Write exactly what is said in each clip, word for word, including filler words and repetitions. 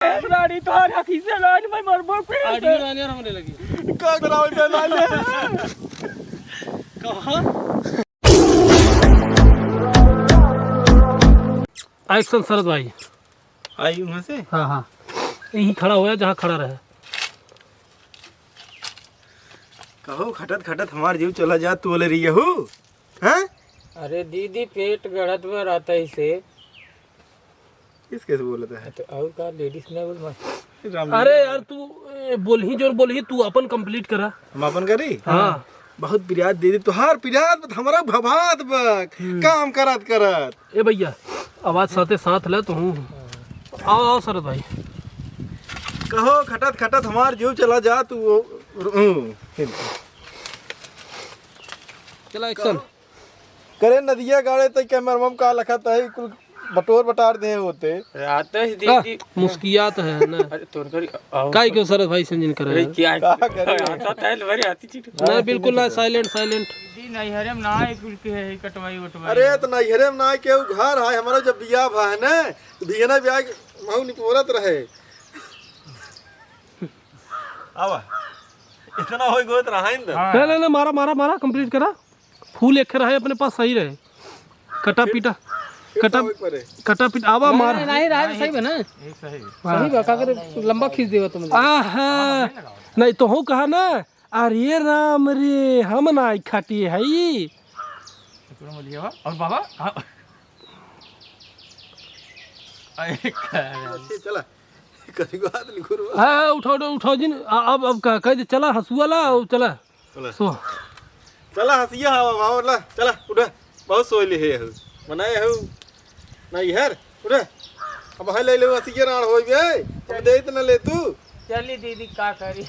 रानी तोहार आँखी से लाइन में मरबो पे। आदमी रानी और हमरे लगी। का करावे बे लाइन? कहाँ? Action शरद भाई। आई वहाँ से? हाँ, हाँ। यहीं खड़ा होया जहाँ खड़ा रहे। कहो खटत खटत हमार जीव चला जा, तू बोले रही हूँ? हैं? अरे दीदी, पेट गड़त में रहता ही से। किस कैसे बोलता है? तो और का, ladies ने बोल मत। राम अरे जी। यार, तू, ए, बोलही जोन बोलही, तू अपन complete करा। हम अपन करी? हाँ। बहुत पिरात दीदी, तुहार पिरात बा, हमरा भभात बा, हम्म। काम करत करत। ए भैया, आवाज साथे साथ ले तू। आओ, आओ शरद भाई। कहो खटत खटत हमार जीव चला जा, तू वो, हम्म। चला, action। करे नदिया गाड़े तई कैमरमम का लखत है, कुल बटोर बटार दे होते। रात से हाँ, दीदी मुस्कियात है ना। अरे तोर करी आओ। काहे क्यों शरद भाई से जिन करे अरे हैं? क्या का करे? आता था, अरे हंसी चीट। नहीं, बिल्कुल ना, silent, silent। दीदी नैहरे में ना है कुल के है कटवाई वटवाई। अरे तो नैहरे में ना है, केहू घर है, हमारा जब बियाह भा है ना, बियाह ना बियाह के महू निपोरत रहे। आवा, इतना होई गोत रहा है ना। हाँ। नहीं, नहीं, नहीं, मारा, मारा, मारा, complete करा। फूल एक रहे अपने पास, सही रहे। कटा फिर, पीटा, फिर कटा, सब एक पर है। कटा पीटा, आवा नहीं, मार। नहीं, नहीं, रहा तो सही बा ना। एक सही। सही बा, का करे लंबा खींच देवा तुम। आहा, नहीं तो हो कहा ना, अरे राम रे, हम ना खाटी है ई। शुक्र बोलिए बा। और बाबा, हाँ। अरे, का अच्छे, चला। कभी बात नहीं करो। हाँ, उठाओ, उठाओ, उठाओ जिन। आ, अब, अब का, कह दे, चला, हंसुआ ला, और चला। चला। सो। चला, हंसिया हवा, बाबा, ला, चला, उठा। बहुत सोई ले है, हु। मनाए हु। नहीं, हर, उठा। अब है ले ले, हंसिया राण होई बे। अब दे इतना ले तू। चली दीदी, का करी?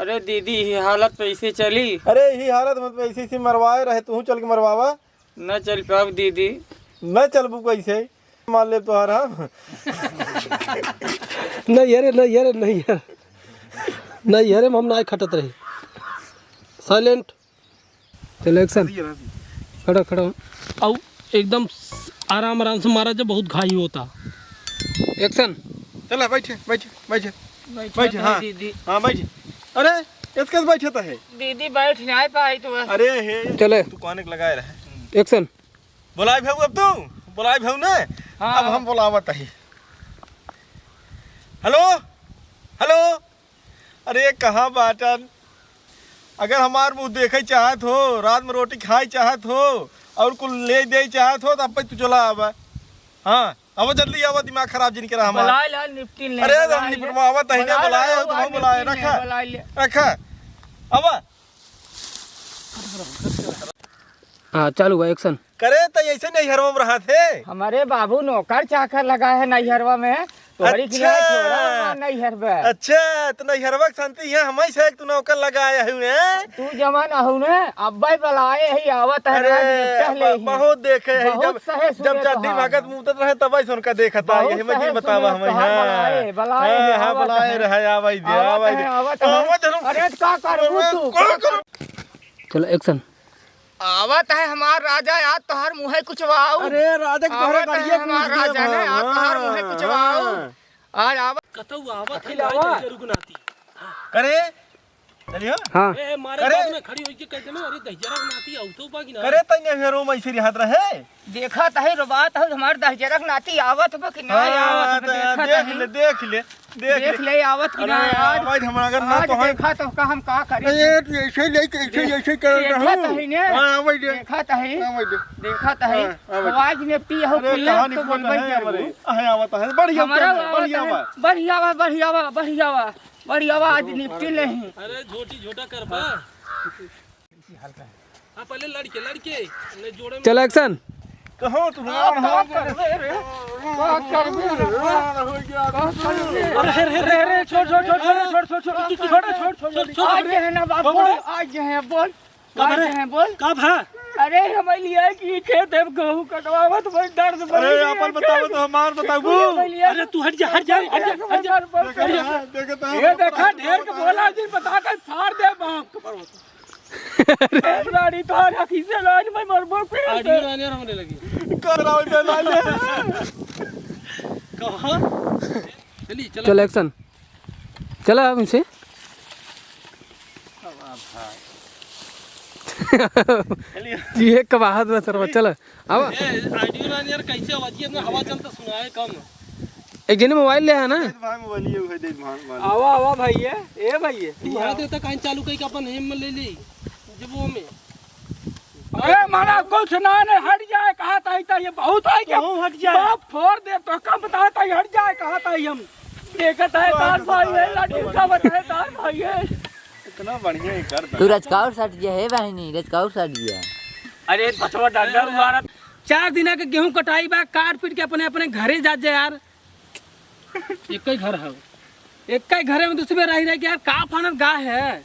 अरे दीदी, ये हालत पे ऐसे चली? अरे, यही हालत में तो ऐसे, ऐसे मरवाए रहे, तू चल के मरवावा। न चल पाब दीदी। न चलबू कैसे? मार लेब तोहार हम। नहीं, अरे, नहीं, अरे, नहीं, अरे। नहीं, अरे, हम ना खटत रही। Silent। चलो, action। खड़ा, खड़ा हो। आउ, एकदम आराम, आराम से मारा, जब बहुत घाई होता। Action। चला, बैठे, बैठे, बैठे। बैठे, बैठे, हाँ। दीदी। हाँ, बैठे। अरे, इसके से बैठे तो है। दीदी, बैठ नहीं पाई तो बस। अरे, हे, चले। तू कौन एक लगाए रहे? Action। बोलाए भाऊ अब तू? बोलाए भाऊ ने? हाँ। अब हम बोलावत ही। Hello? Hello? अरे, कहाँ बाटन? अगर हमार मुँह देखे चाहत हो, रात में रोटी खाए चाहत हो, और कुल ले दे चाहत हो, तो अब तू चला आवा। हाँ, आवा, जल्दी आवा, दिमाग खराब जिन करा हमार। बुलाए ला, निपटिन ले, अरे, बुलाए हम ले। निपटवा आवा, तही ने बुलाए बुलाए ला, हो, तो हम निपटिन बुलाए, ले, रखा। बुलाए ले। रखा। आवा। हाँ, चालू हुआ, action। करे तो ऐसे नैहरवा में रहा थे। हमारे बाबू नौकर चाकर लगा है नैहरवा में। तोहरी अच्छा। खिलाए थोड़ा हमार नैहर बा। अच्छा, तो नैहरवा के शांति है, हम ही से एक तू नौकर लगाए हुए हैं। तू जवन अहू ने, अब्बे बुलाए ही आवत है, अरे, आज निपटह ले ब-, ही। बहुत देखे हैं, बहुत जब, सहे सुने जब चड्डी तोहार। भगत मुतत रहे, तब ऐसे उनका देखत बहुत आए, हम सहे जी बतावा सुने हम, तोहार, हाँ। बुलाए, बुलाए हाँ, ही हाँ, आवत बुलाए है। रहे, आवाई दे, आवत आवाई है, दे। आवत है। आवत है। अरे, का करबू अरे, तू? का कर- चलो, action। आवत है हमार राजा, आज तोहर मुँहे कुचवाऊ। अरे राजा के तोहरे आवत है गड़िया हमार कूच देब राजा ने, हम। आज तोहर मुँहे हाँ, कुचवाऊ। हाँ। आज आवत। कतऊ आवत है, अखिल नाई आवा। दहिजरा के नाती। करे? चलियो। हाँ। ए, ए, मारे करे? बाद में खड़ी होई के कह देना, "अरे दहिजरा के नाती आऊ तो बाकी ना।" करे तन्ने फेरो मैं इसे रिहात रहे। देखत है, रोबात है, हमार दहिजरा के नाती आवत बा कि ना हाँ, आवत बा, तो देखत देख है। ले, देख ले। देख देख ले। ले, आवत कि अरे, ना, आज, आवत हमरा अगर ना आज तो है। देखा तो का हम का करी? अरे, तू ऐसे नहीं, ऐसे, दे-, ऐसे कर रहा देखा हूँ। तो है ने? हाँ, आवत दे। देखा तो है। हाँ, आवत दे। देखा तो है। हाँ, आवत दे। आवाज में पी हो, अरे, पी हो, कहानी तो पूरा बोलबे है करबू। हमारे। अहे, आवत है। बढ़िया अरे, चल रहा है, आवत बढ़िया है। बा। बढ़िया बा, बढ़िया बा, बढ़िया बा। बढ़िया बा, आज निपटी नहीं। अरे, झोटी झोटा कर बा। हाँ, पहले लड़के, लड़के, ले जोड़े में। चल, action। कहो तू हाँ, रावण का हो गया। करबे रे? का करबे रे? रावण हो गया। का करबे? अरे, अरे, अरे, अरे, छोड़, छोड़, छोड़, छोड़, छोड़, छोड़, छोड़, छोड़, छोड़, छोड़, छोड़। आज है ना बाबू, बाबू रे। आज है, बोल। कब आज है? है, बोल। कब है? अरे, हमारे लिए कि खेत है, गेहूं कटवावत, बड़ दर्द, अरे, बड़ी अपन है। बताओ तो, हमार बताओ। अरे, हमारे लिए अरे, तू हट जा, हट जा, हट जा, हट जा। हमारे लिए देखता है, देखता है। ये देखा, ढेर के बोला, जिन बता के फाड़ दे, बाप। रानी तो आ रखी से रानी भाई मरबो पे। ऑडियो लाने और हमने लगी। कर रहा हूँ मैं लाने। कहाँ? चलिए, चलो। चल एक्शन। चला अब इनसे। चलिए। ये कबाहत बा सरवा, चला। आवा। ए, ऑडियो लाने यार, कैसे आवाज, ये अपना हवा चलता सुनाए कम। एक जने मोबाइल ले है ना? भाई मोबाइल ये है, देख भाई, भाई। आवा, आवा भाई, ये, ए भाई, ये। तू हाथ देता काहे चालू कई के अपन हेम में ले ली। जब वो में। अरे महाराज, कुछ ना, नहीं, हट जाए, कहा था, इतना ये बहुत है क्या? क्यों हट जाए? बाप फोड़ दे, तो कम बता था, हट जाए, कहा था, हम देखत है, दार भाई है, लाठी का बताए, दार भाई है। इतना बढ़िया ही कर तू रचकाउर सट गया है बहिनी, रचकाउर सट गया। अरे बचवा डंडा मारा। चार दिना के गेहूं कटाई बा, काट पीट के अपने, अपने घरे जात जा यार। एक ही घर है। एक ही घरे में दूसरे रह रह के यार, का फानत गाय है?